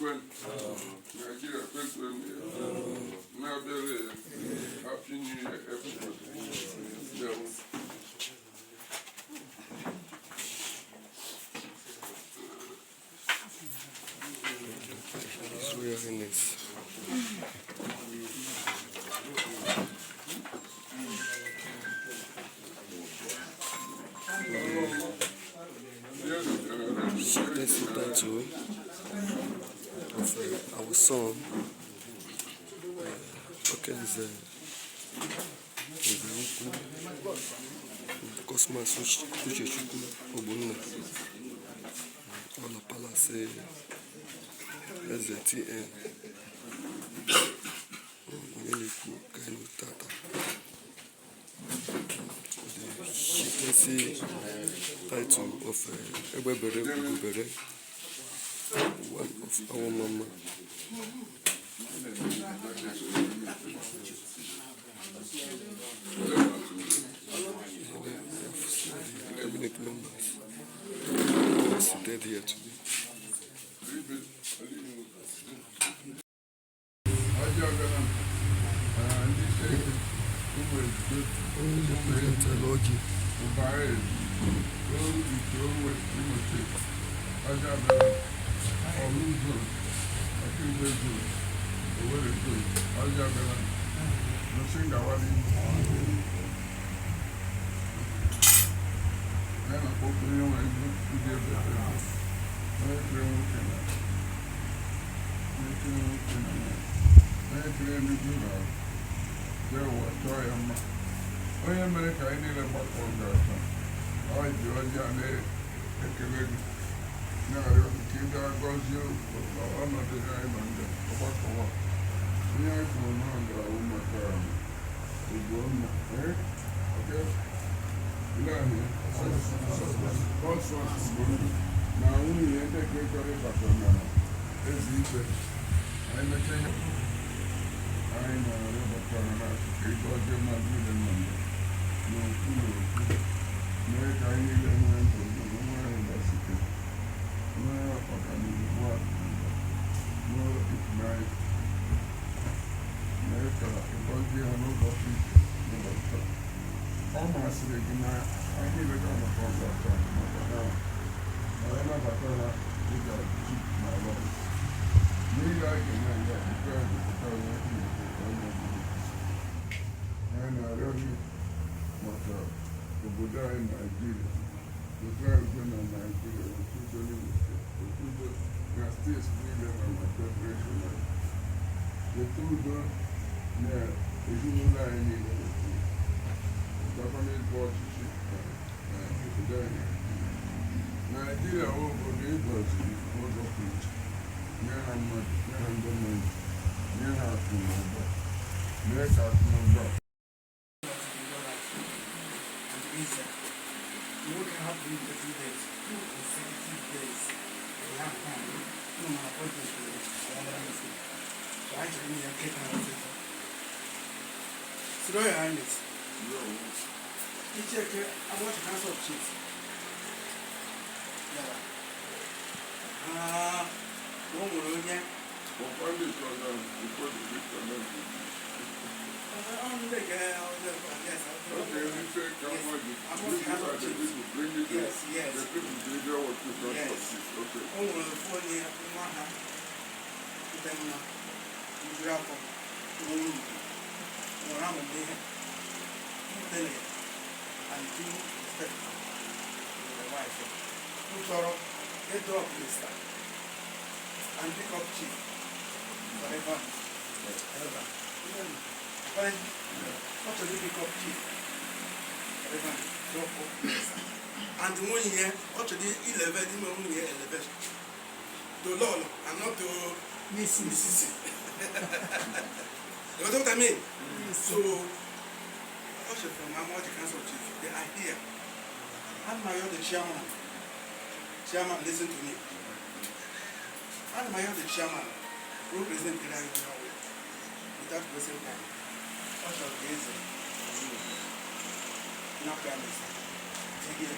Kwen, Nigeria kwen, na-abịara ya. Happy New Year, everybody. Ndewo. His Royal Highness chieftaincy title of our son, Okenze Nzeukwu Cosmas Uchechukwu Ogbonna, ọ na palace Eze TN onye na-ekwu ka anyị tata. The chieftaincy title of Egbebere Ugobere, one of our mama. The cabinet members who are seated here today. Ọjọọ gara ndị isi ụmụ ejike. Onye presented ọjị. Ụbara ezu oru ite onwe Imo Steeti ọjọọ bịara Ọrụ Zone, Ọkigwe Zone, Owerri Zone, ọjọọ bịara Nsingawari. Ya na-akpọkwu onye nwe ego ndị ebe ebe onye kere nwoke na onye kere nwoke na nwaanyị, onye kere eluigwe na ala, jee ụwa chọọ ya mma, onye mere ka anyị niile gbakọ ga-ata ọ ji ọjị a na-ekele gị, na-arịọ gị ka ị bịa gọzie ọnọdụ anyị nọ ndị ọgbakọwa. Ihe anyị kwuru na ọ ga-awụ maka Ugonna, okay? Ile ahụ ya Cosmas Ugonna na nwunye ya, ndị nke chọrọ ịbata na eze ikpe anyị mechaa ihe anyị na-arịọbata ha na-asị ka ị gọzie mmadụ niile nọ ndụ n'okwu n'okwu, mee ka anyị niile nwee ndụ ndụ, nwee mgbasike, nwee ọganihu, nwee akụnụba, nwee ịfụnanya. Mee ka ị gọzie ha n'ụzọ pụrụ iche n'ụbọchị taa. Ọ masịrị gị na anyị niile ga-anọkọ ọzọ taa maka na anyị nabata ha dịka chi na ala n'ihi anyị ga-eme nga ikpe anyị pụtara onye ka onye ọbụla. Anyị na-arịọ gị maka obodo anyị Naijiria, otu anyị udo na Naijiria, otu udo n'Imo Steeti, otu udo na steeti niile nọ na federation anyị, weta udo na ezinụlọ anyị niile, gọọmenti ọchịchị na obodo anyị Naijiria. Wụ obodo ị gọziri n'ụzọ pụrụ iche, nye ha mmadụ, nye ha ndị mmadụ, nye ha akụ na ụba, mee ka akụ na ụba And easier. Nwoke hapụ ibe 2 days, 2 consecutive days. We have time. No my appointment to another meeting. So I chere ya nke ka ọtụtụ. Sir Royal Highness, Icheke Amochi Council of Chiefs. Bịara. Ah, o nwere onye Ụfọdụ chọrọ ụfọdụ chọrọ. Ọ ndị nke yes. Okay, we say come on, Amochi these Council are of the Chiefs. people bringing the Yes. the people to hear what you got. Okay. O nwere ofu onye nwa ha dị mma njuru afọ, nwere ugwu, nwere amamihe, intelligent and due respect to the wife m chọrọ ịdrop Mr. and pick up Chief forever ever. Apparently, ọ chọrọ pick up Chief forever, drop Mr. and nwunye ya. Ọ chọrọ ileve ime nwunye ya elevation to lọlọ and not to Mrs. Mrs. You know what I mean? So, also from Amoji Council of Chiefs, they are here. And my the chairman, chairman, listen to me. And my the chairman, who present the way without wasting time. Also, is not Prime Minister. Take it.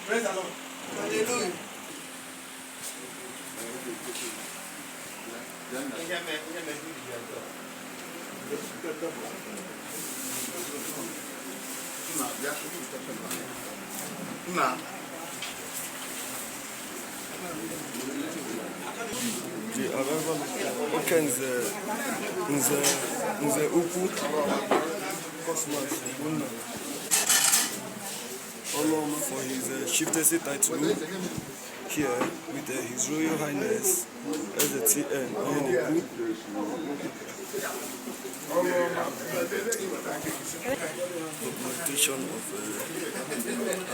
Praise the Lord. Hallelujah. Nna. The arrival of Okenze Nze Nze Ukwu Cosmas Ogbonna for his chieftaincy title here with His Royal Highness Eze T.N. Onyenekwu. Documentation of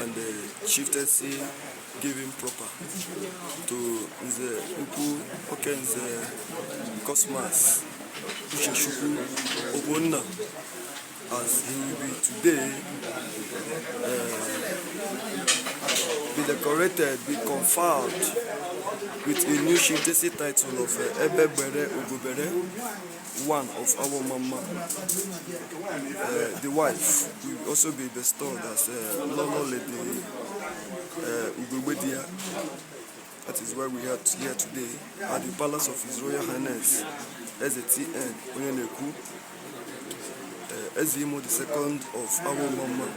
and the chieftaincy giving proper to Nze Ukwu Okenze Cosmas Uchechukwu Ogbonna, as he will be today be decorated, be conferred with a new chieftaincy title of Ebegbere Ugobere, one of Awomama. The wife will also be bestowed as Lolo Lady Ugogbedia. That is why we are here today at the palace of His Royal Highness Eze T.N. Onyenekwu, Eze Imo the second of Awomama.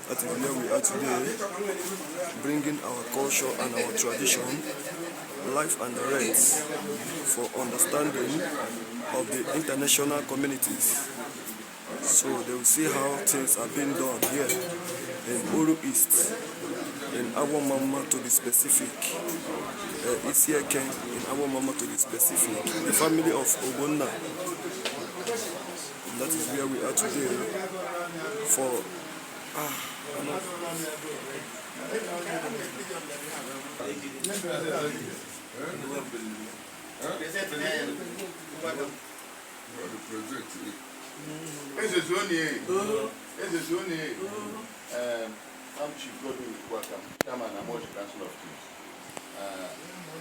That is where we are today, bringing our culture and our tradition, life and rights for understanding of the international communities. So they will see how things are being done here in Oru East, in Awomama to be specific, Isieke in Awomama to be specific, the family of Ogbonna. And that is where we are today for Eze Zoni, Eze Zoni, I'm Chief Godwin Kwakam, Chairman Amoji Council of Chiefs.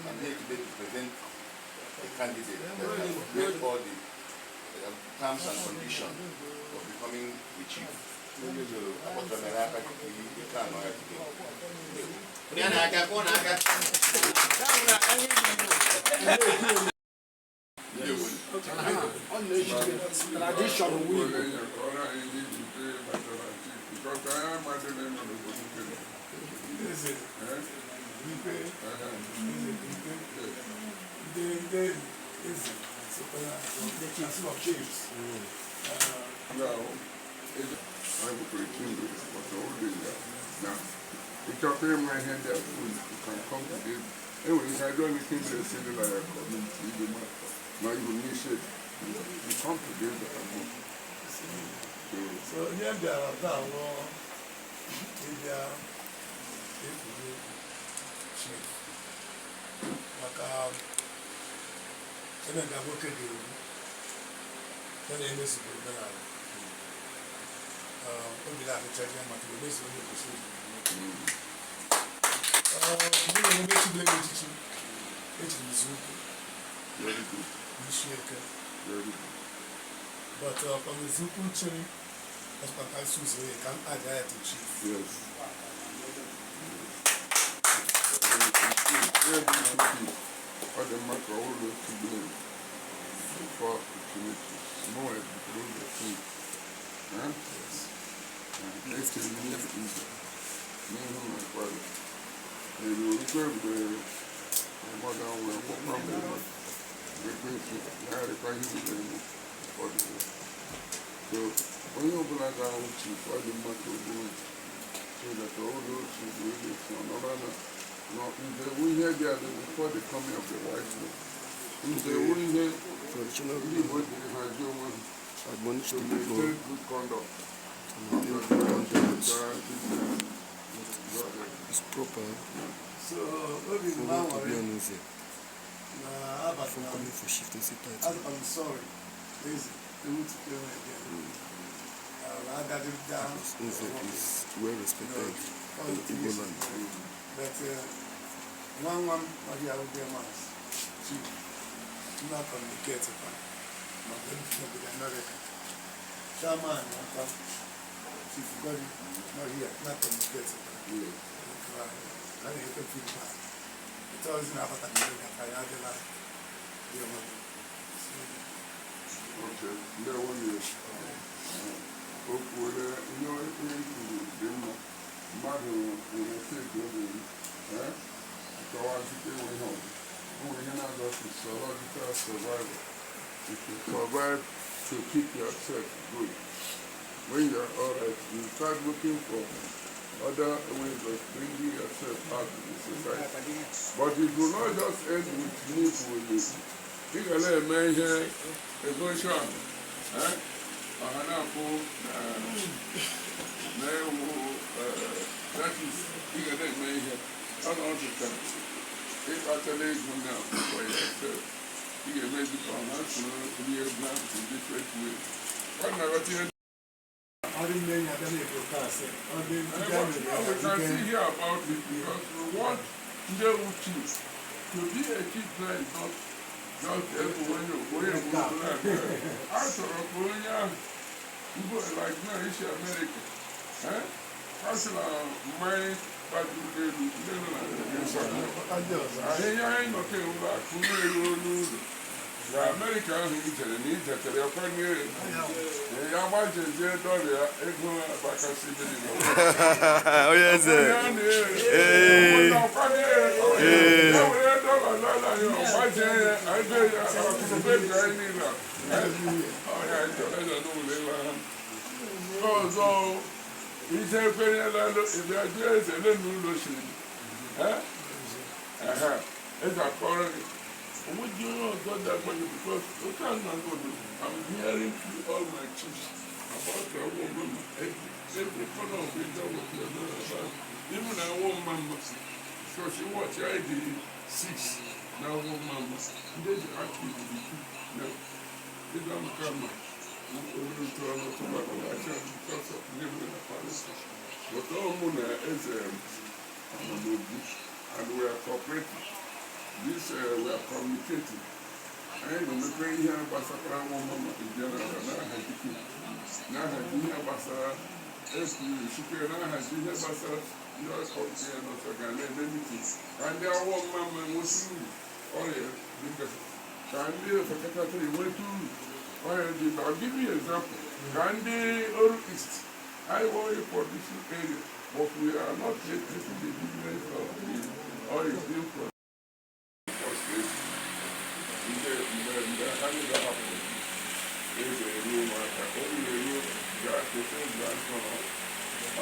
I'm here today to present a candidate that has met all the terms and conditions of becoming the chief. So, I want to the town today. Tradition we Eze, Igwe, Eze, Igwe, ndị ndị eze sokwa na the Council of Chiefs. Ịchọta ịma ihe ndị a full, you can come to this. Enwere ihe ajọ ike ndị esi dị na ya community igwe ma ihu n'isi, you come to this and So ihe m bịara taa wụ ịbịa ekwuru chief maka ebe nga nwoke ga-eru ya na-emezugo omenala obi na-adịchaghị ya maka na emezu onye kwesịrị. Mgbe na-eme echibere m echichi, echiri m izu ukwu Very good, n'isi eke, very good. But from izu ukwu chiri ọsụkwa ka nsi ụzọ ya ka m add ya to chief. Yes. Ọ dị mma ka ọ bụrụ otu blame for opportunity. Mụ eburu ụzọ chief. Echere m ihe nze n'ihu na nkwado. Eru orukwe mgbe mmadụ nwee mkpọkwa mgbe ekwentị na-arịkwa ihe mgbe m ụfọdụ. So onye ọbụla ga-ahụ chief, ọ dị mma ka o buru so that all those who do this no no no nze wu ihe dị adị before the coming of the white man. Nze wu ihe Traditional ndị Igbo jiri hazie onwe ha admonish to the people maintain good conduct. To maintain good conduct is proper So obi for m one to be aṅụrị an Nze na before abatara m. coming for chieftaincy title. I'm sorry, eze ewutukere m again. Agadi down. Because Nze is well respected in Igbo land. But nwa nwa m nọghị ahụ mas chief m na communicate kwa maka n'obodo America. Chairman nakwa Chief Godwin nọ here na communicate kwa. A na-ekwe feedback. Etu ọzọ na-abata na America ka ya adịla Okay, ndewo nụ. O kwuola ihe onye kwuru dị mma. Mmadụ nwere steeti oge chọwazite inwe ihe ọzọ. O nwere ihe na-azọ physiological survival. If you survive to keep yourself good, when you are all right, you start looking for other ways of bringing yourself out to the society. But it will not just end with me with you. Ị ga na-eme ihe egoshon ọha na-afụ na-ewu, that is, ị ga na-eme ihe ọ na ọdụka ịkpatala ego na for yourself. Ị ga-emezi ka ọha soro rie ego ahụ in different ways. Ọ na-aghọta ihe. Ọ dị mma enyi abịa na-ekwu kasị. Ọ dị And what we can see here about it, because we want Ndewu chief to be a chief now is not just ebe onye onye bụ a chọrọ ka onye ahụ mbụ like now isi America, eh? A sị na mmanya gbajuru elu ndị nọ na Ndị ọzọ. Ahịhịa anyị nọta ewuru akụ na-eru n'ụlọ na Amerịka ahụ ijere na ijetere ya kwanye ya gbajezie dọla ya ego agbakasị mmiri na Onye eze. Ee. Ee. were dọla dọla ya ọgbajie ya ego ya akụnụba ego anyị niile a ọya anyị chọrọ ịnọ n'ụlọ ịla ha nke ọzọ ije ekwenyela ịbịa jụọ eze le n'ụlọ siri eze akpọrọ gị onweghị onye ọzọ dị-agwa gị because otu a na ngodo I'm hearing through all my chiefs about the woman every corner of it that was about even our mama, because she watch I dị six na our mama ndị eji active dị two na ịga maka ma olùtò ọ̀nà tó bá kọ̀ láti because of ihe mere na Paris, but ọ mụ na eze Amadobi and we are cooperating. This we are communicating. Anyị na-emepe ihe gbasara nwa mama in general na-ahazi na-ahazi ihe gbasara ekwuru site na-ahazi ihe gbasara ndị ọkọchị ya nọsọ ga na-eme meeting ka ndị awọ mama nweta uru ọrịa dịka ka ndị ofekatara nweta uru ọrịa dị. I'll give you an example. Ka ndị Oru East anyị oil producing area, but we are not yet getting the business of the oil being produced. Mgbe mgbe mgbe ha niile hapụrụ eze eruo ụmụaka obi na-eruo ga-ekete grandson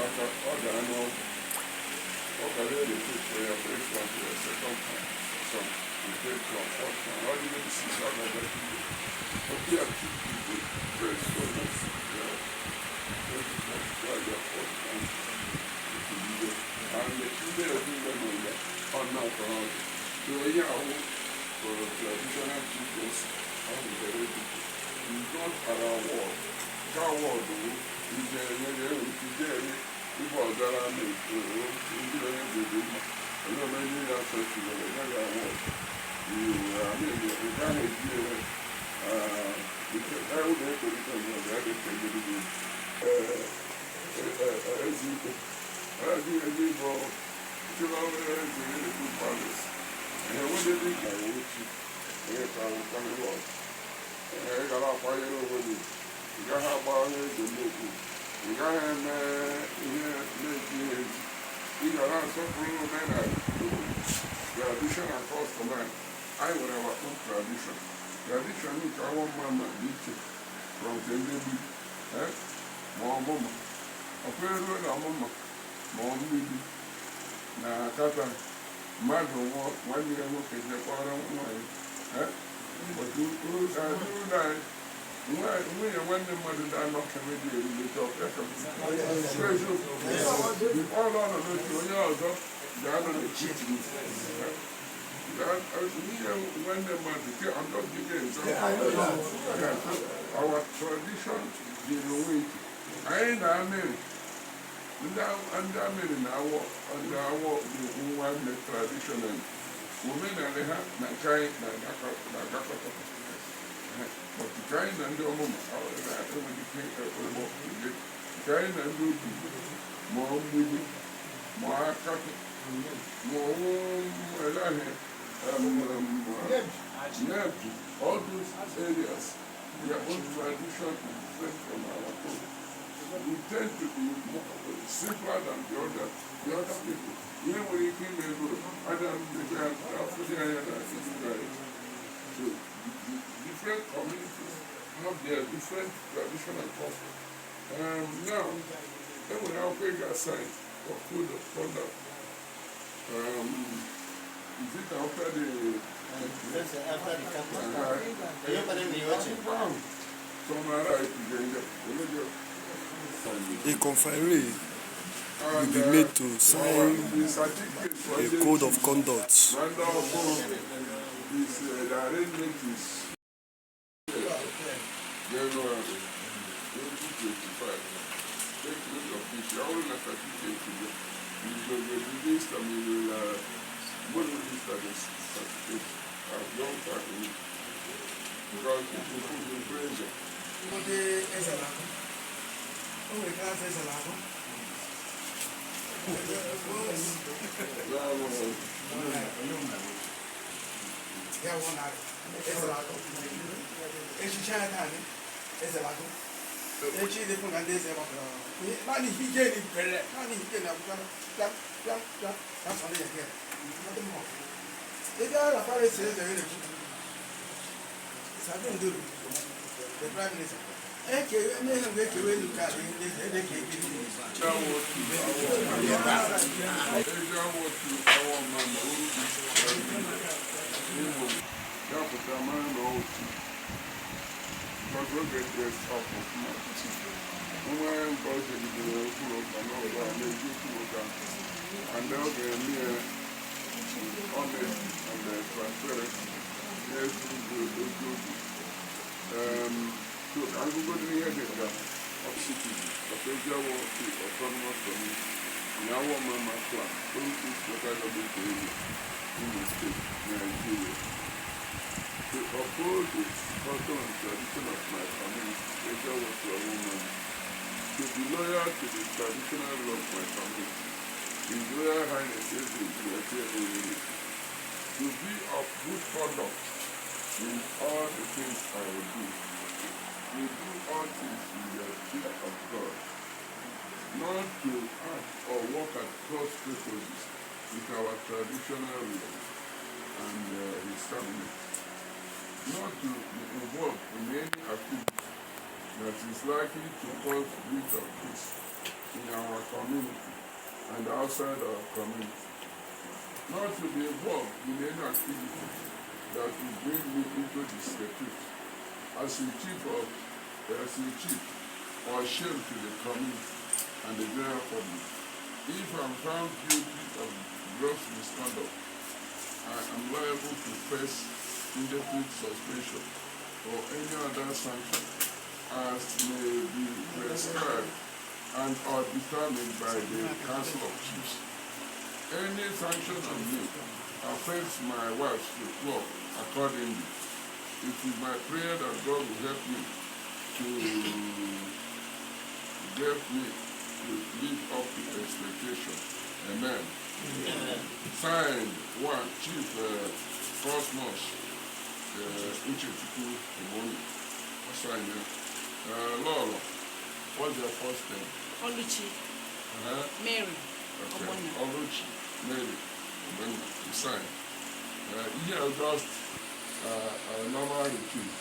aka ọ gaa n'ọgwụ ọ gara erete ya first one to the second son, the third son, fourth son, ọ dị maybe six. Ọ ga-aga opi ya keep the breast so much, yeah, ya fourth son and the ndị ezinụlọ nọ ya ọ na-akọ ọ dị so ihe ahụ for traditional chiefs ọ dị very difficult. It's not our word. That word is a ife ọzara na-eto ndị onye dị mma onye omenye ya festival ya ga word ị gaghị eji ụlọ ekerịta onye ọzọ ya ga-ekegide gị ezi ikpe ezi ezi bụ chịrị ọrụ eze ekwu palace enwere dị ka ochi onye ka awụkwa lọd ị gara akwanyere onwe gị ị gaghị agba onye eze n'okwu ị gaghị eme ihe na-ezighị ezi ị ga na-asọpụrụ omenala tradition and custom. Anyị nwere our own tradition. Tradition nke awọ mma ma dị iche from nke ndị bi ma ọmụma ọkwa eruo na ọmụma ma ọ mmiri na akata mmadụ nwụọ nwanne ya nwoke jekọrọ nwaanyị ụlọ anyị nwunye nwanne mmadụ na-anọ kemedi eruleta ọlụ ọ nọ n'otu onye ọzọ ga-anọ n'etiti nwunye nwanne mmadụ ke. I'm just giving an example. Our tradition dị n'onwe iche. Anyị na-amịrị ndị amịrị na awọ ndị awọ bụ nwanne traditional omenala ha na nke anyị na-agakọta, but nke anyị na ndị ọmụma enweghị ike ụgbọ nke anyị na ndị obi ma ọ mgbidi ma akatụ ma ọwụ eleghị Yet, all those areas, their own tradition is different from our own. We tend to be more simpler than the other people. Ihe nwere ike ime ego ada afụdị anya na Israel. So the different communities have their different tradition and custom. Now, enwere akwụkwọ ị ga-sign for code of conduct. Is it after the That's after the capital. Akwụkwọ ahụ summarize the A conferee will be made to sign a code of conduct. Is the arrangement is January 2025. Take note of this. You are na certificate today. You will register me will go register this certificate as long as you because it will put in pressure. Ndị eze na-agụ o nwere klaasị eze na-agụ. Now, Ya wụ narị eze na-agụ echichi anya naanị eze na-agụ echi dịkwu na ndị eze gbakọrọ naanị ihe ike ni bere naanị ihe ike na akwụkwọ pịam pịam pịam na sọrọ ya gị ndị mmụọ ebe a na palace eze ya na-ekwu Sabin Nduru, the prime minister, eke eme ihe mgbe ekewe elu ka dị ndị eze ede ka ekiri. Eze wotu awọ mama uru Imo ya pụta mara na otu because oge dress up ọfụma nwa nke ọ jegidere okpuru ụka n'ọgụ a na-eji okpuru ụka and ọ ga-eme ya with honesty and transparency na-ezu eziokwu. So ka ngụgodi ihe dị ka of citizens of Eziawo Autonomous Community in Awomama Clan, Oru East Local Government Area, Imo State, Nigeria. To uphold the custom and tradition of my community, Eziawo to Awomama. To be loyal to the traditional law of my community, His Royal Highness Eze Ojuete Oyere. To be of good conduct in all the things I will do. To do all things in the fear of God. Not to act or work at cross purposes with our traditional ruler and his cabinet. Not to be involved in any activity that is likely to cause breach of peace in our community and outside our community. Not to be involved in any activity that will bring me into disrepute as a chief or shame to the community and the general public. If I'm found guilty of gross misconduct, I am liable to face indefinite suspension or any other sanction as may be prescribed and or determined by the Council of Chiefs. Any sanction on me affects my wife's law accordingly. It is my prayer that God will help me to get me to live up to expectation. Amen. Amen. Signed, one, Chief Cosmos Uchechukwu Ebonyi. Sign here. Lolo, what's your first name? Oluchi. Mary. Okay. Ogbonna. Oluchi Mary Ogbonna. You sign. Here just a normal routine.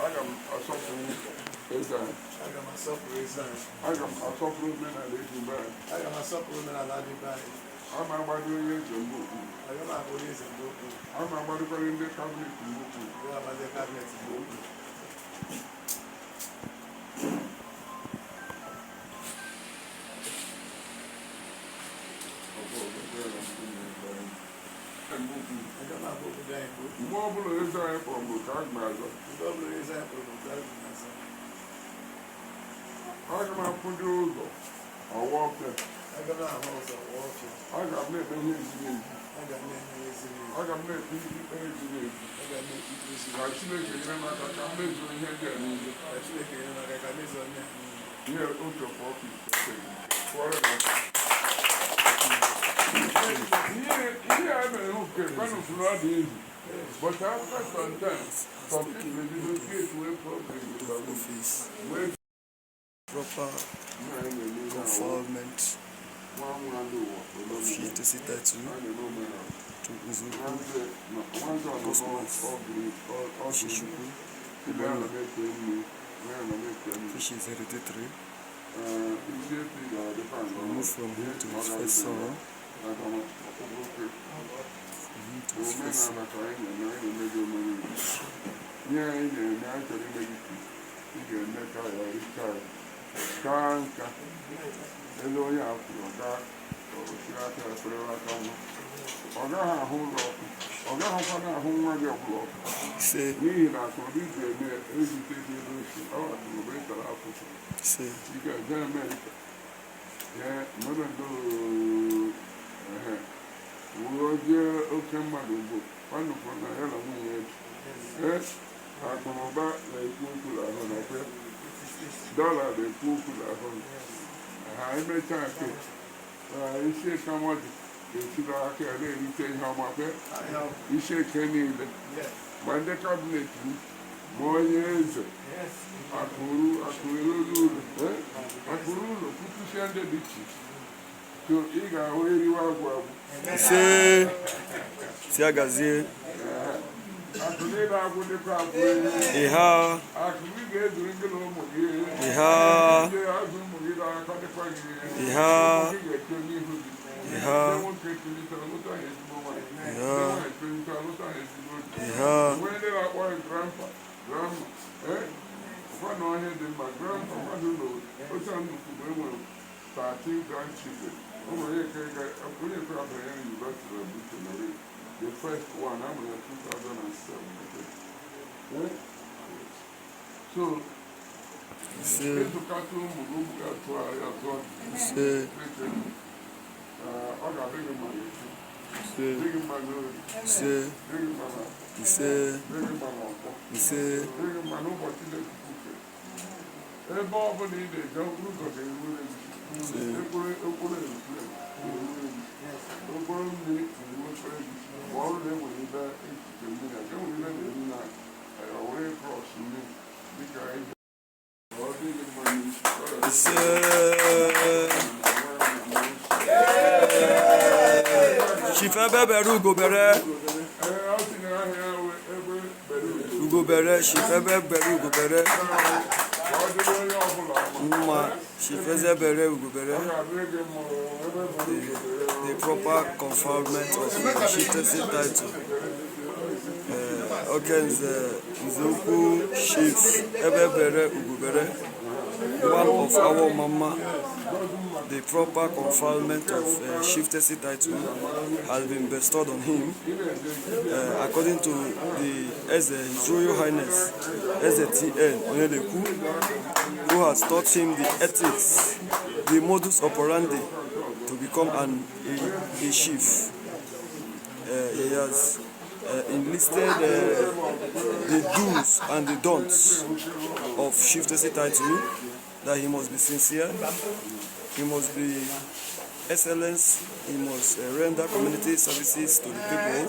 Aga m asọpụrụ eze anyị. Aga m asọpụrụ eze anyị. Aga m asọpụrụ omenala eji mgbe anyị. Aga m asọpụrụ omenala dị be anyị. Ama agbado onye eze mgbe okpuru. Aga m abụ onye eze mgbe okpuru. Ama agbadokwara ndị cabinet mgbe okpuru. Aga m agbado cabinet mgbe okpuru. Ọ bụ ọgụgụ ya na mgbe okpuru. Aga m abụ obodo anyị mgbe okpuru. Mgbe ọbụla eze anyị kpọrọ m ka aga m aza. Mgbe ọbụla eze anyị kpọrọ m nke aga m aza. Aga m akwụdo ụzọ ọwa ọfịa. Aga m ahụ ụzọ wụọ ọfịa. Aga m na-ekpe ihe ziri ezi. Aga m na-eme ihe ziri ezi. Aga m na-ekpe ikpe ziri ezi. Aga m na-ekpe ikpe ziri Ka ezi. Chineke nyere m aka ka m mezuo ihe ndị a niile. Ka Chineke nyere m aka ka mezuo ndị a niile. Ihe otu of office kụọrọ ya. Ihe a mere hụ But after some time, some people relocate where problem Out of office, where proper conferment of chieftaincy title to Nzeukwu Cosmas Ishichukwu Ogbonna, which is hereditary, removed from him to his first son, from him to his first son. Ihe anyị na-eme, anyị chọrọ ime gị ka ị ga-eme ka ya richaa ya kaa nka elu onye a kwuru ọ gaa osiri aka ya fere aka nwa ọ gaghị ahụ ụlọ ọkụ, ọ gaghịkwa ahụ nwa gị ọbụla ọkụ Ise. N'ihi na akụnụba ị ga-eme ezute gị ebe osi ọ akụnụba ị tara afụfụ. Ise. Ị ga-eje Amerịka jee mmadụ ehe wee jee oke mmadụ ugbo kwanụpụ na ya na nwunye ya ee akụnụba na-ekwu okwu n'ahụ na kwe dọla na-ekwu okwu n'ahụ ha emechaa nke isi eke mmadụ ga-esiri aka ya na-erite ihe ọma kwe isi eke niile ma ndị cabinet m ma onye eze akụrụ akụrụ ụlọ akụrụ ụlọ kwutusia ndị dị iche iche so ị ga-ahụ eriwe agwụ agwụ. Ise. Si agazie. Akụ niile agwụ dịkwa agwụ. Ịha. Akụ ị ga-ezuru gị na ụmụ gị. Ịha. Ndị azụ ụmụ gị na-aka dịkwa gị. Ịha. Ụmụ gị ga-eto n'ihu gị. Ịha. Ndị nwoke tolitere lụta ha ezigbo nwaanyị. Ịha. Ndị nwaanyị tolitere lụta ha ezigbo di. Ịha. Nwee ndị na-akpọ gị grandpa, grandma, ee ọkwa na ọhịa dị mma grandpa mmadụ na otu a nnukwu mgbe e nwere 13 grandchildren. O nwere onye nke abanye na University of Britain already. The first one, I'm in 2007. Okay. Eh? So, Ise. ịzụkata ụmụ gị ụmụ gị atụ ahịa atụ. Ise. Ọ ga-adị gị mma n'echi, Ise. dị gị mma n'oge, Ise. dị gị mma na Ise. dị gị mma n'ọkwọ, Ise. dị gị mma n'ụbọchị na-ekuku. Ebe ọ bụla ị na-eje okporo ụzọ ga-ewere gị. Ise. Okporo okporo aeroplane ga-ewere gị. Okporo mmiri ga-ewere gị. Ma ọ bụrụ na enwere ebe echiche mmiri a, enwere ebe na-eru na were cross mmiri dịka anyị ọ dị gị mma n'isi. Ise. Chief Ebe bere ugo bere. Ee, ọ sị na ahịa ebe bere ugo. Ugo bere. Chief Ebe bere ugo bere. Ka ọ dịrị onye ọbụla mma. Mma. Chief Eze bere ugo bere. Ọ ga-adịrị gị mma ebe bere ugo bere. The proper conferment of the chieftaincy title. Okenze Nzeukwu Chief Ebe bere ugo bere, one of our mama, the proper conferment of chieftaincy title has been bestowed on him. According to the Eze, His Royal Highness Eze T.N. Onyeleku, who has taught him the ethics, the modus operandi to become a chief. He has enlisted the do's and the don'ts of chieftaincy title, that he must be sincere, he must be excellence, he must render community services to the people,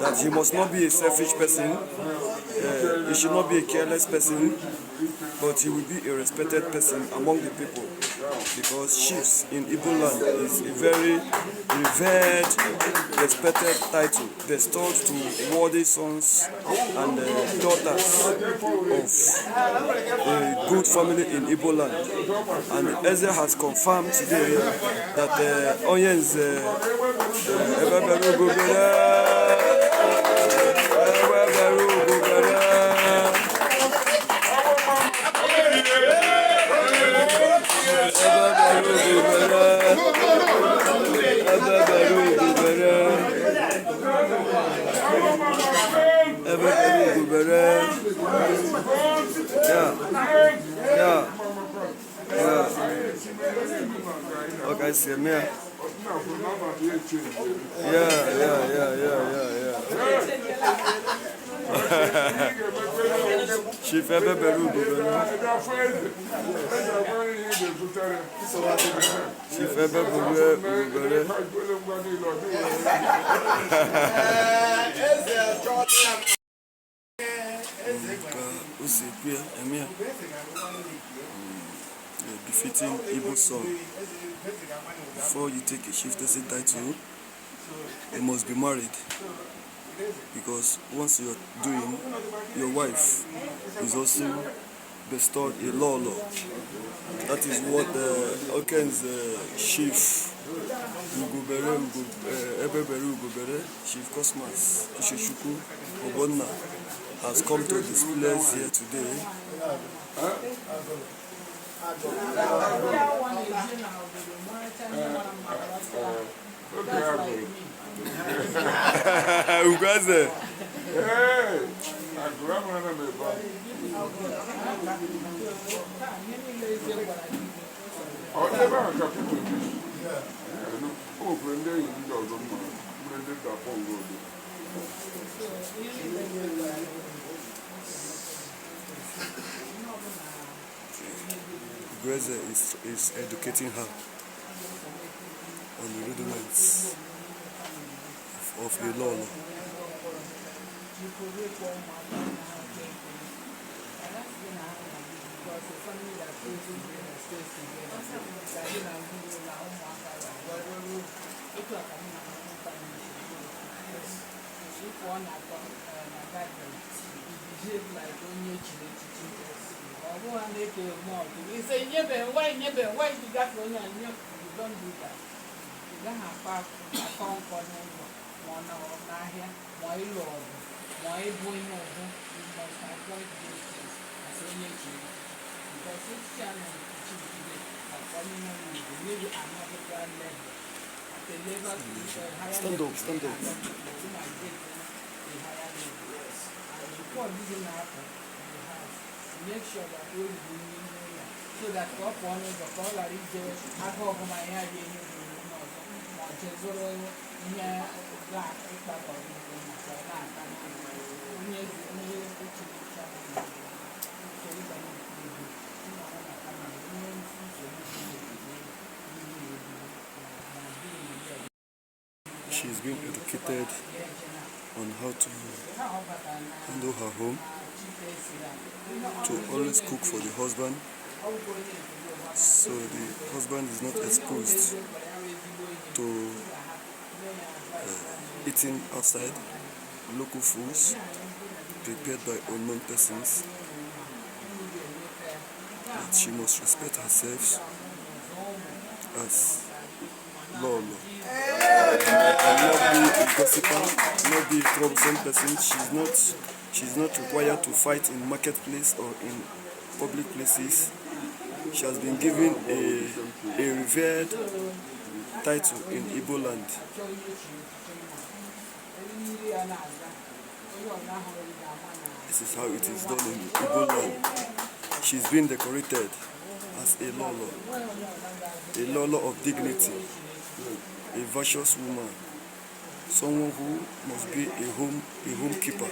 that he must not be a selfish person, he should not be a careless person, but he will be a respected person among the people, because chiefs in Igbo land is a very revered, respected title bestowed to worthy sons and daughters of a good family in Igbo land. And Eze has confirmed today that Onyenze Ebe bere ugo bere, Ebe bere ugo bere. Ebe bere ugo bere. Ebe bere ugo bere. Ebe bere ugo bere. Yeah. Okay, see me. Yeah. Chief Ebe bere ugo bere. ga-ezutere. Chief Ebebere Ugobere. Ngwa niile ọ dịghị. Eze chọọ ya mma. Ka o si ekwu ya eme ya. A befitting Igbo son. Before you take a chieftaincy title, you must be married, because once you're doing, your wife is also bestowed a lolo. That is what the Okenze chief Ugobere Ugo, Ebebere Ugobere, Chief Cosmas Uchechukwu Ogbonna has come to display here today. Oge agụrụ. Ugoeze. Ee, agụrụ amara m ebe ahụ. Ọ dị ebe ahụ ka Peter Obi si. O nwekwara ndị enyi ndị ọzọ m mara, nwere ndị dapọ ngodo. Ugoeze is educating her on the rudiments of a lolo. Ị gaghị akpa akọ nkọ n'ụzọ ma ọ nọ n'ahịa ma ịlụ ọgụ ma ịbụ ihe ọzọ. You must avoid those things as onye echiri echichi, because echichi a na-echi today akwanyere ugwu nye gị another level, at a level, higher Stand level. Up, stand up. You migrate to a higher level, and before this na-apụ in the house, make sure that o riri nri n'ụlọ so that ka ọ pụọ n'ụzọ ka ọ ghara ije agụ ọbụla ihe a ga-enye ruru onye ọzọ ma ọ jee zụrụ ihe ga-ịkpakọ maka ọ na-ata n'ụlọ. Onye onye echiri echichi ahụ chọrọ ịbanye n'obodo nna ọ na-ata na onye nsogbu dị n'ime obodo ma dị n'obodo. She's been educated on how to handle her home, to always cook for the husband, so the husband is not exposed to eating outside local foods prepared by unknown persons. That she must respect herself as Lolo and not be a gossiper, not be a troublesome person. She's not required to fight in marketplace or in public places. She has been given a revered title in Igbo land. This is how it is done in Igbo land. She's been decorated as a lolo of dignity, a virtuous woman, someone who must be a homekeeper,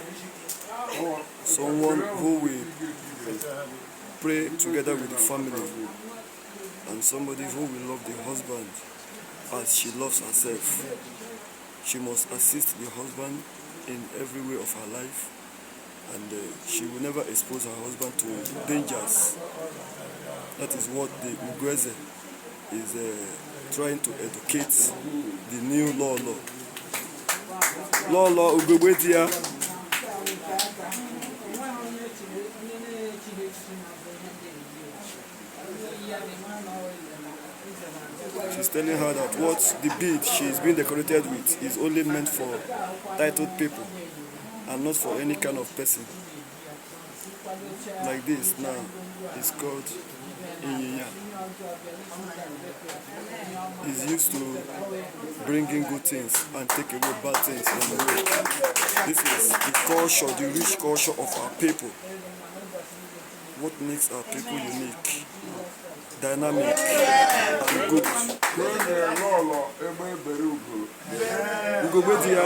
someone who will pray together with the family, and somebody who will love the husband as she loves herself. She must assist the husband in every way of her life, and she will never expose her husband to dangers. That is what the Ugoeze is trying to educate the new Lolo. Lolo Ugogbe di ya. Onweghị onye echiri onye na-echighị echichi na-azụ ihe ndị eyi ya na na ọ eze na-azụ. She's telling her that what the bead she is being decorated with is only meant for titled people and not for any kind of person. Like this now is called Inyinya. Is used to bringing good things and take away bad things on the way. This is the culture, the rich culture of our people. What makes our people unique, dynamic, and good. Onye lọlọ egbe bere ugo. Ugogbe di ya,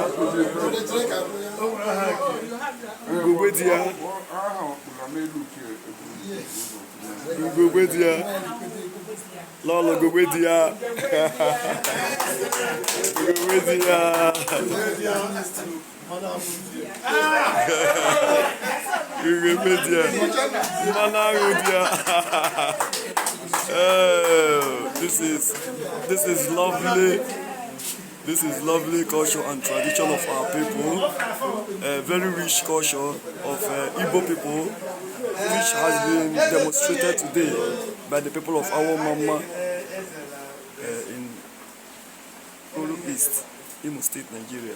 ugogbe di ya, Aha ọkpụra n'elu ke eburu ụzọ. Ugogbe di ya. Lọlọ gogbe di ya. Gogbe di ya. Gogbe di ya. Mmanụ aṅụ di ya. Oh, this is lovely. This is lovely culture and tradition of our people. A very rich culture of Igbo people, which has been demonstrated today by the people of Awomama in Oru East, Imo State, Nigeria.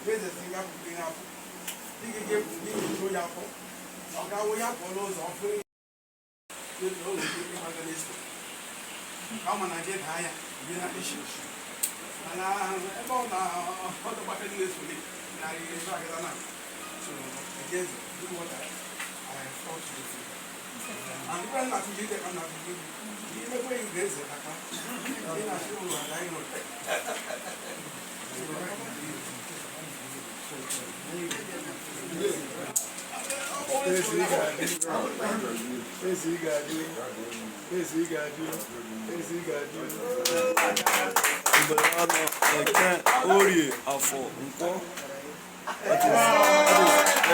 Eze si ya pụrụ ihe afọ ị ga-eju ya afọ ọ ga-awụ ya pụọ n'ụzọ ọ fụrụ ya o nwere ike ịgbaga n'eso ka ọ ma na gị daa ya bie na isi mana ebe ọ na ọ dọgbakọ na-eso gị na ebe agada na. So again, do what I thought to do and when na atụji ide ka na atụji imekwe ya eze aka ị na-achị ụlọ aga ịnụ. Eze ị ga-adị. Eze ị ga-adị. Eze ị ga-adị. Eze ị ga-adị. Ugboro anọ, Eke, Orie, Afọ, Nkwọ. That is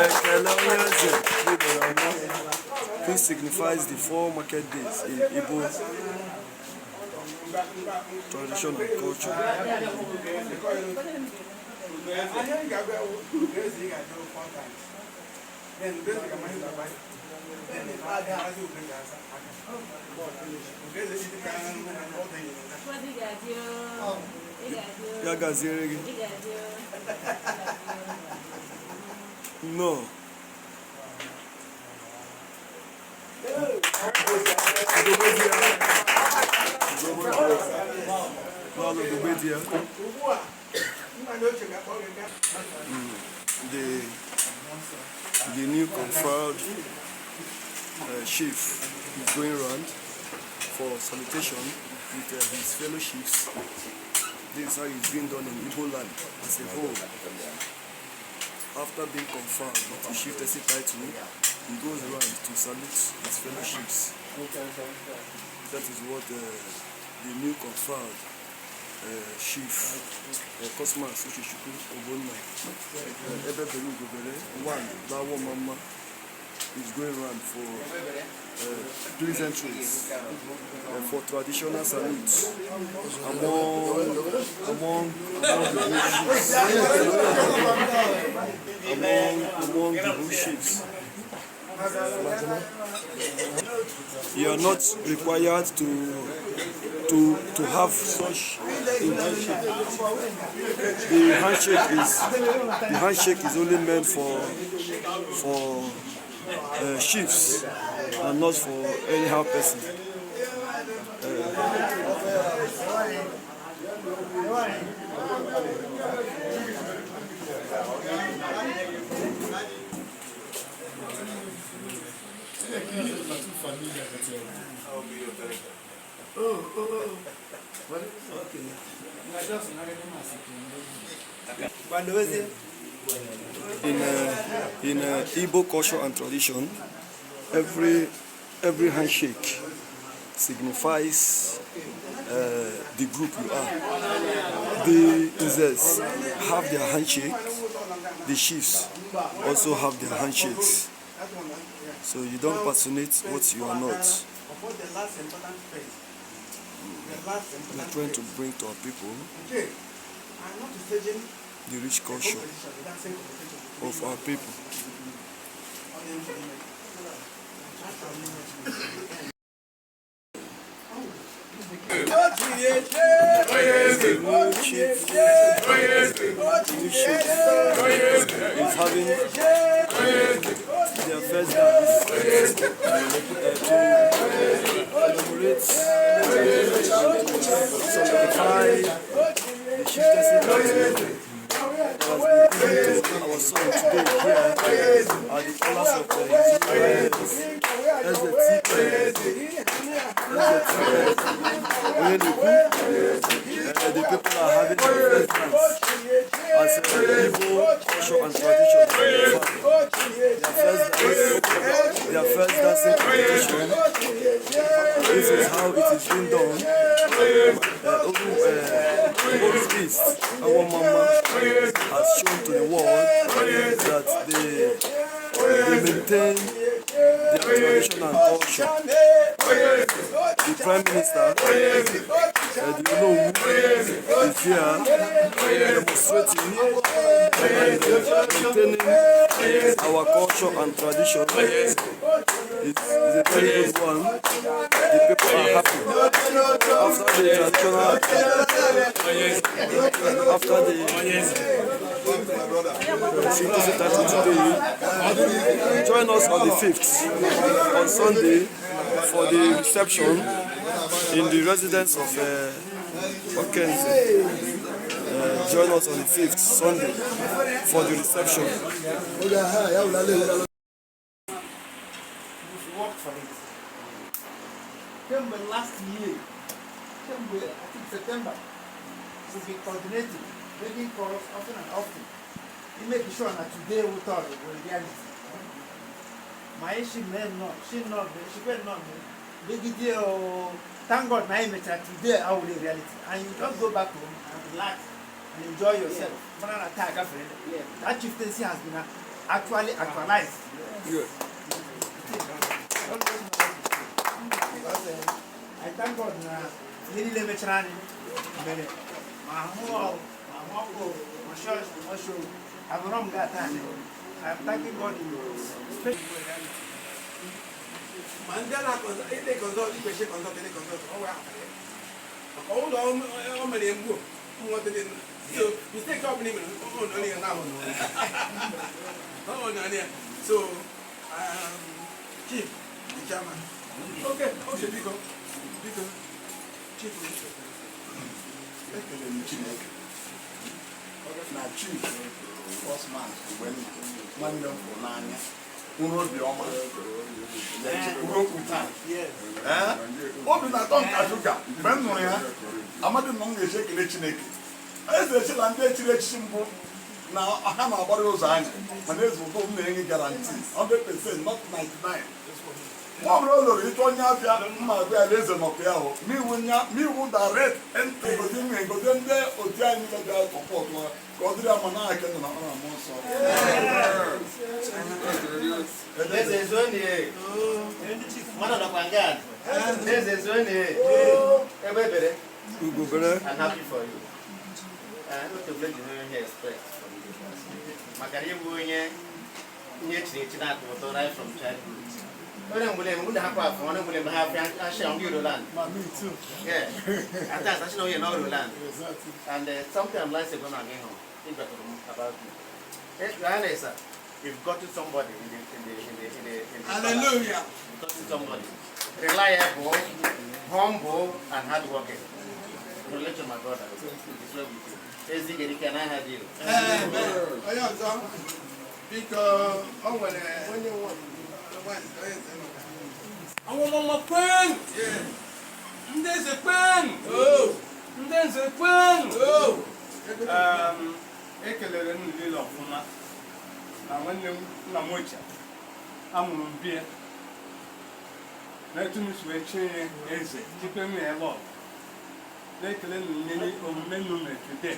Ekele onye eze bụ ugboro anọ. This signifies the four market days in Igbo tradition and culture. Ahịa ị ga-agwa eze ị ga-adị four times. Then eze ga-amasị ga-agba. Then ị ga-ahazi ube ga-asa aka. Eze dị ka ọ dị. Ya gaziere gị. Nnọọ. Ugogbe di ya. Lọlọ ugogbe di ya. Ugbu a, nna gị ochie ga-akpọ gị gaa. The new conferred chief is going round for salutation with his fellow chiefs. This is how it's being done in Igbo land as a whole. After being confirmed with the chieftaincy title, he goes round to salute his fellow chiefs. That is what the new conferred chief, Cosmas Uchechukwu Ogbonna, Ebebere Ugobere, one, Awomama, is going round for pleasantries, for traditional salutes among the whole chiefs. Among the whole chiefs. You are not required to have such a handshake. The handshake is only meant for chiefs and not for anyhow person. Oh. Okay. Gbandozie. In Igbo culture and tradition, every handshake signifies the group you are. The Nzes have their handshake, the chiefs also have their handshakes. So you don't personate what you are not. Upon the last important phase. The last We're important trying to phase. Bring to our people Okay. I'm not staging the rich a culture competition, a dancing competition. Of our people. On the internet. The new chief is having their first dance to commemorate, to solidify the chieftaincy title that has been given to our son today here at the palace of His Royal Eze T.N. Eze T.N. Onyenekwu. The people are having their first dance as Igbo culture and tradition. Their first dance, their first dancing competition. This is how it is being done. Oru East, Awomama, has shown to the world that they maintain their tradition and culture. The Prime Minister, the Onowu, is here demonstrating and maintaining our culture and tradition. It's a very good one. The people are happy. After the traditional, after the synthesis title today, join us on the 5th, on Sunday, for the reception in the residence of Okenze. Join us on the 5th, Sunday, for the reception. We've worked for it. Kemgbe last year, kemgbe, I think, September, we've been coordinating, making calls often and often to make sure that today we thought it was reality. Ma shi mee nnọọ, shi nnọọ mee, shi kwe nnọọ mee, megide o. Thank God na anyị mechara today awụrụ a reality, and you just go back home and relax and enjoy yourself. Mana na taa gafere, that chieftaincy has been actually actualized. Because, I thank God na ihe niile mechara anyị mere ma ahụ ọ ma ahụ ọkụ ma chọọchị ma show anọrọ m gaa taa. I am thanking God in special. Ma ndị a na-ede consult ikpechi consult ede consult ọ wee ahụ maka ụlọ o mere mgbu nweta dị so mistake ọ bụla i mere ọ nọ ya na ọ nọ ya. So chief, the chairman, okay, biko biko, chief. Ekele m Chineke na Chief Osman Ugbenna, nwanne m fụrụ n'anya, nwere obi ọma, kwuru okwu taa. Ee, obi na-atọ m ka shuga mgbe m nụrụ ya. Amadị m na m ga-eji ekele Chineke. Eze echela ndị echiri echichi mbụ na ha na-agbara ụzọ anya, mana eze ụtọ m na-enye guarantee 100%, not 99. Nwa ọbụla o loro ịchọ onye afịa mma agwa ya na eze nọkwa ya hụ miwu direct entry gozi nwe gozi ndị otu anyị niile bịa support ha ka ọ dịrị ya ma na-ake nọ na ọ na-amụ nsọ. Eze zuoni, mmadụ nọkwa nga. Eze zuoni, ebe ebere. Ugobere. I'm happy for you. Otu ji ihe expect from you. Maka na ịbụ onye ihe echiri echi na-atọ ụtọ right from childhood. Onye mgbele m, unu hapụ afọ, onye mgbele m ha afọ ashia ndị Roland. Ma me too. Yeah. At times, actually, onye na Roland. Exactly. And something I'm like going to home, about you. Hey, Your Highness, sir, you've gotten somebody in the Hallelujah. You've gotten somebody reliable, humble, and hardworking. Congratulations, my brother. It's well with you. Ezi can I have you? Onye ọzọ, biko, o nwere onye nwe onye eze nọ. Awomama kwenu! Ndị eze kwenu! Ndị eze kwenu! Ekelere m niile ọfụma na nwanne m nna m ochie amụrụ m bie na etu m si wee chie ya eze chikwe m ya lọd na-ekele nne omume nnu mere today,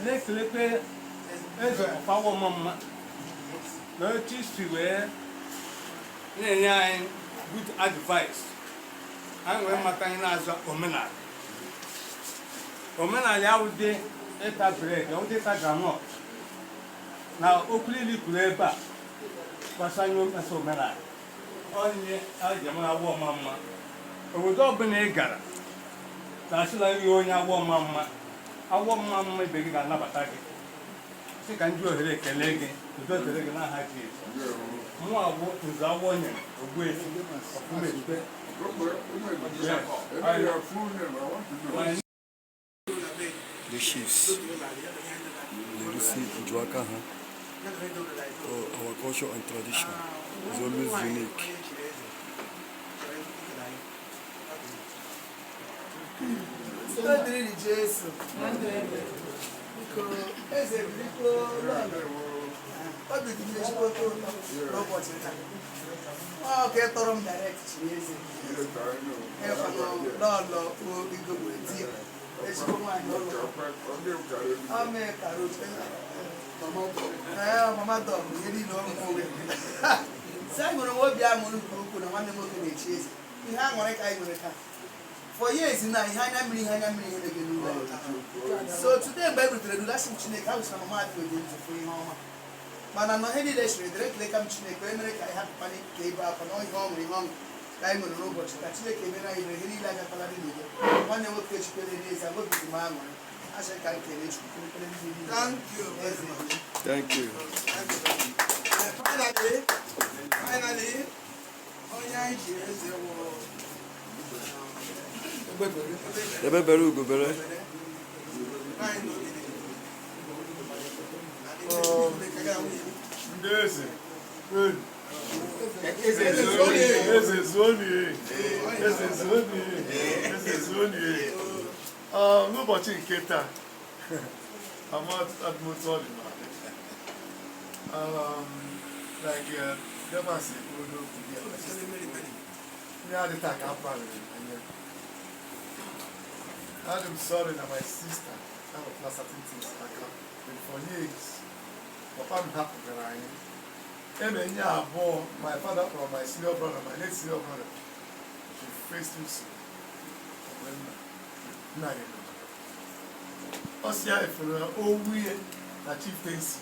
na-ekelekwe eze ọfawọmọmma na otu isi wee na-enye anyị good advice anyị wee mata anyị na-azụ omenala. Omenala ya wụdị ịta bread, ọwụdị ịta groundnut na okwu niile kwuru ebe a gbasara anyị mkpesa omenala onye a ji mara awọ ọma mma. Obodo ọbụla ị gara na-asịla ihe onye awọ ọma mma, awọ mma mma ibe gị ga-anabata gị. Sị ka ndị ohere ekele gị, udo dịrị gị n'aha Jizọs. Mụ awụ nze awọ nyere Ogbuefi Ọfụmekpe. Your full name, I want to know. The chiefs na-erusi uju aka ha. Oh, our culture and tradition is always unique. Udo dịrị Jesu. Biko, eze, biko, lọlọ. Obi dị m ezigbo ụtọ n'ụbọchị taa. Ọ ka ị tọrọ m direct chiri eze. Ịkwanụ lọlọ Igogbe di ya. Ezigbo nwaanyị ụlọ. Ọ mee kara oche. Ee, mama dọg ihe niile ọ nwere. Sị anyị nwere m obi aṅụrị nke ukwuu na nwanne m nwoke na-echi eze. Ihe aṅụrị ka anyị nwere taa. For years na ihe anya mmiri, ihe anya mmiri, ihe na-ege n'ụlọ. So today mgbe e rutere n'ụlọ, asị m Chineke ahụ sị na mama adịghị dị ndụ fụ ihe ọma. Mana nọ ihe niile siri dịrị, ekele ka m Chineke onye mere ka anyị hapụkwana ka ebe akwa na ihe ọṅụ, ihe ọṅụ ka anyị nwere n'ụbọchị ka Chineke emere anyị mere ihe niile agakwala dị n'udo. Nwanne nwoke echikwere n'eze, obi dị m aṅụrị. Asị ka m kelee Chukwu kele ndị niile. Thank you very Eze. Much. Thank you. Thank you very much. Finally, onye anyị ji eze wụ Ebe bere ugo bere. Anyị n'ogige. Ndị eze kwenu. Eze zuo. Eze zuoni, eze zuoni, eze zuoni. N'ụbọchị nke taa, adịmotu ọ dị ma like Demas ekwu n'okwu ya, ndị adịta ka akparịrị anya. I'm sorry na my sister anọtụla certain things aka, but for years papa m hapụgara anyị eme nye abụọ. My father kpọrọ my senior brother, my late senior brother, Chief Festus. Mgbe nna nna ya nọ, ọ sị ya efere owu ihe na chieftaincy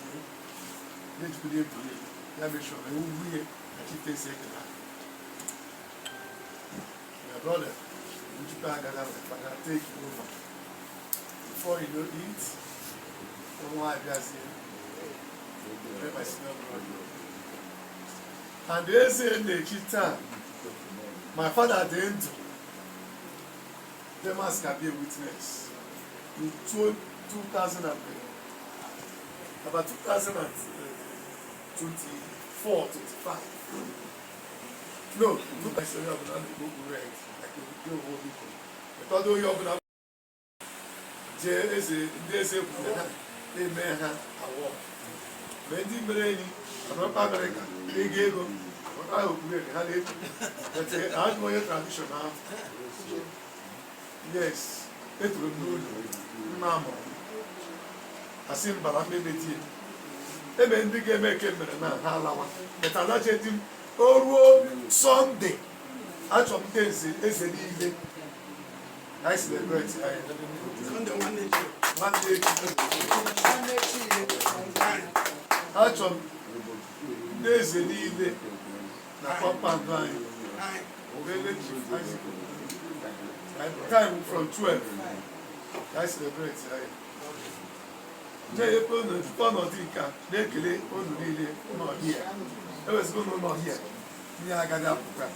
na-ejikwuru egwuregwu ya meshọrọ owu ihe na chieftaincy ekele. My brother Njikwa agada, my father take over. Before you know it, nwa abịazie my senior brother and eze na-echi taa. My father dị ndụ. Demas can be a witness. In 2000 and, about 2024, 25. No, look at onye ọbụla na-ekwu okwu red, like ndị owo biko. Ụfọdụ onye ọbụla jee eze, ndị eze kwuru ha na-eme ha awọ. Mgbe ndị mere enyi Amerịka Amerịka ego ego ha okpuru ha na-ekwu. But ahụ onye tradition ahụ. Yes, etoro m n'ụlọ nna mụrụ m. Asị m bara mmemme di ya ebe ndị ga-eme eke mere na ha alawa, but anachi di m. O ruo Sunday, achọ m ndị eze, eze niile anyị celebrate anyị. Sunday nwanne echi. Nwanne echi. Achọ m ndị eze niile na compound anyị wee Chief Isaac time from 12 ka anyị celebrate anyị. Na-enyekwa unu ojukwa ọnọdụ nke a, na-ekele unu niile n'ọhịa ewezụga unu n'ọhịa ihe agaghị apụta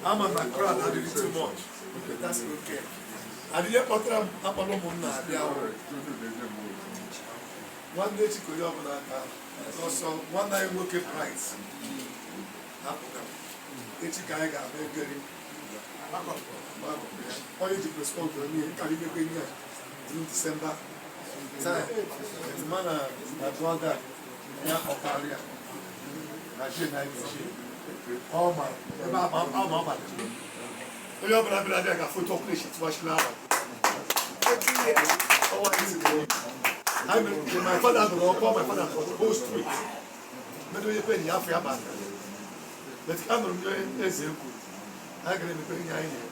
ama na crowd adịghị too much, but that's okay. And ihe kpọtara m akpọrọ ụmụ m na-abịa wụ nwanne echi ka onye ọbụla aka ọsọ. Nwanne anyị nwoke Bright apụga echi ka anyị ga-ama ekere onye ji postpone onye nka imekwe ihe a during December time. Mana my brother ya ọkarịa na ji na echi ọ ma ebe ama ama abalị onye ọbụla bịara abịa ga-afụ otu ọkụ na-echi tụwachila abalị ọnwa isi. I mean, my father nọrọ ọkọ, my father for the whole street mmedo onye penny afọ ya bata, but anụrụ m onye eze ekwu anyị gara emepe ihe anyị na-eme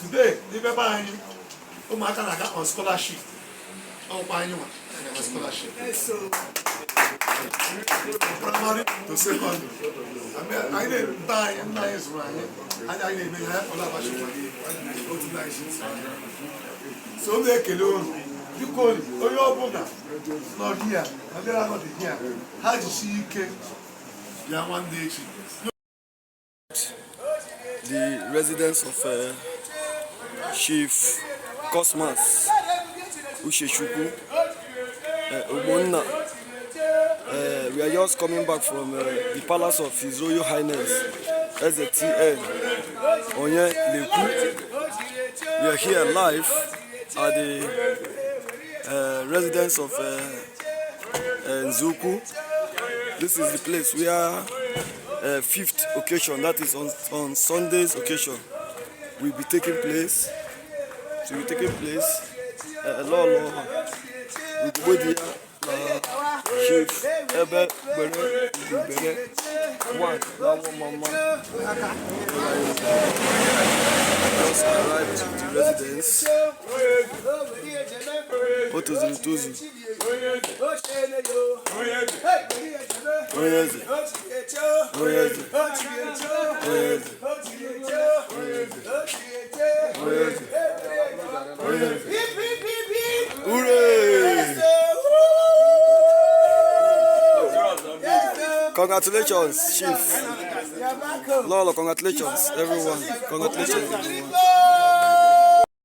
today n'ime ebe anyị. Ụmụaka na-aga on scholarship, ọkwa anyị nwa na scholarship primary to secondary. I mean, anyị na-ebe anyị nna anyị zụrụ anyị anyị anyị na-eme ihe anyị kpọrọ abacha otu na anyị so m na-ekele unu. Biko, onye ọbụla nọ hia na ndị na-anọdụ hia, ha jisie ike bịa nwanne echi. The residence of Chief Cosmas Uchechukwu Ogbonna. We are just coming back from the palace of His Royal Highness Eze TN Onye Leku. We are here live at the residence of Nzeukwu. This is the place where fifth occasion, that is on Sunday's occasion, will be taking place. It will be taking place. Lolo Ugogbe na Chief Ebe Gbere Ugbere one na Mama just arrived to the residence. O tozuru tozu. Onye eze. Onye eze. Onye eze. Onye eze. Onye eze. Hooray! Congratulations, Chief. Lolo, congratulations, everyone. Congratulations, everyone.